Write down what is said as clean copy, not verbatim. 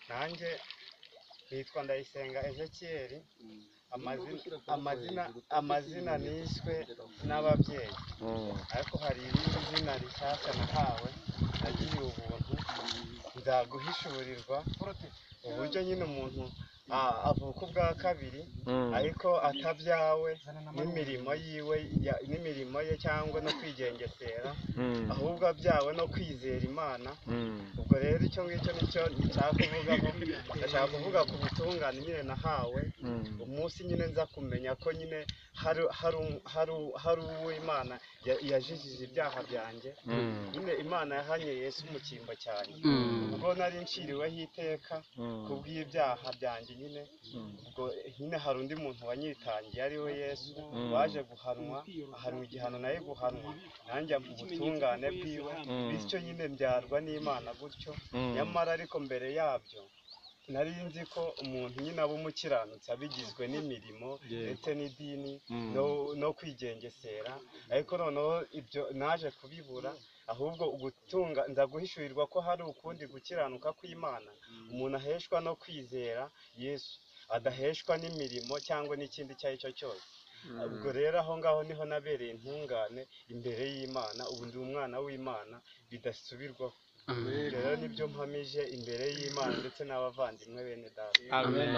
Nanjye nitwa Ndayisenga Ezekiel. Amazina niswe n'ababyeyi, ariko hari irindi zina rishyashya nahawe, nagiriwe ubuntu, nzaguhishurirwa uburyo nyine umuntu avuka ubwa kabiri ariko atabyawe n'imirimo yiwe, n'imirimo ye cyangwa no kwigengesera, ahubwo abyawe no kwizera Imana. Ubwo rero icyo ngicyo nicyo nshaka kuvugaho. Ndashaka kuvuga ku butungane nyine nahawe umunsi nyine nza kumenya ko nyine hari uwo Imana yajijije ibyaha byanjye. Nyine Imana yahanye Yesu mu cyimbo cyanjye ubwo nari nciriweho iteka kubw'ibyaha byanjye nyine. Ubwo nyine hari undi muntu wanyitangiye, ari we Yesu, waje guhanwa, ahanwa igihano naye guhanwa, nanjye mu butungane bwiwe, bityo nyine mbyarwa n'Imana gutyo. Nyamara ariko mbere yabyo nari nzi ko umuntu nyine aba umukiranutsi abigizwe n'imirimo ndetse n'idini no kwigengesera, ariko noneho ibyo naje kubibura. Ahubwo gutunga nza guhishurirwa ko hari ukundi gukiranuka kw'Imana umuntu aheshwa no kwizera Yesu, adaheshwa n'imirimo cyangwa n'ikindi icyo ari cyo cyose. Ubwo rero aho ngaho niho nabereye intungane imbere y'Imana. Ubu ndi umwana w'Imana bidasubirwaho. Ibyo rero nibyo mpamije imbere y'Imana ndetse n'abavandimwe bene data. Amen.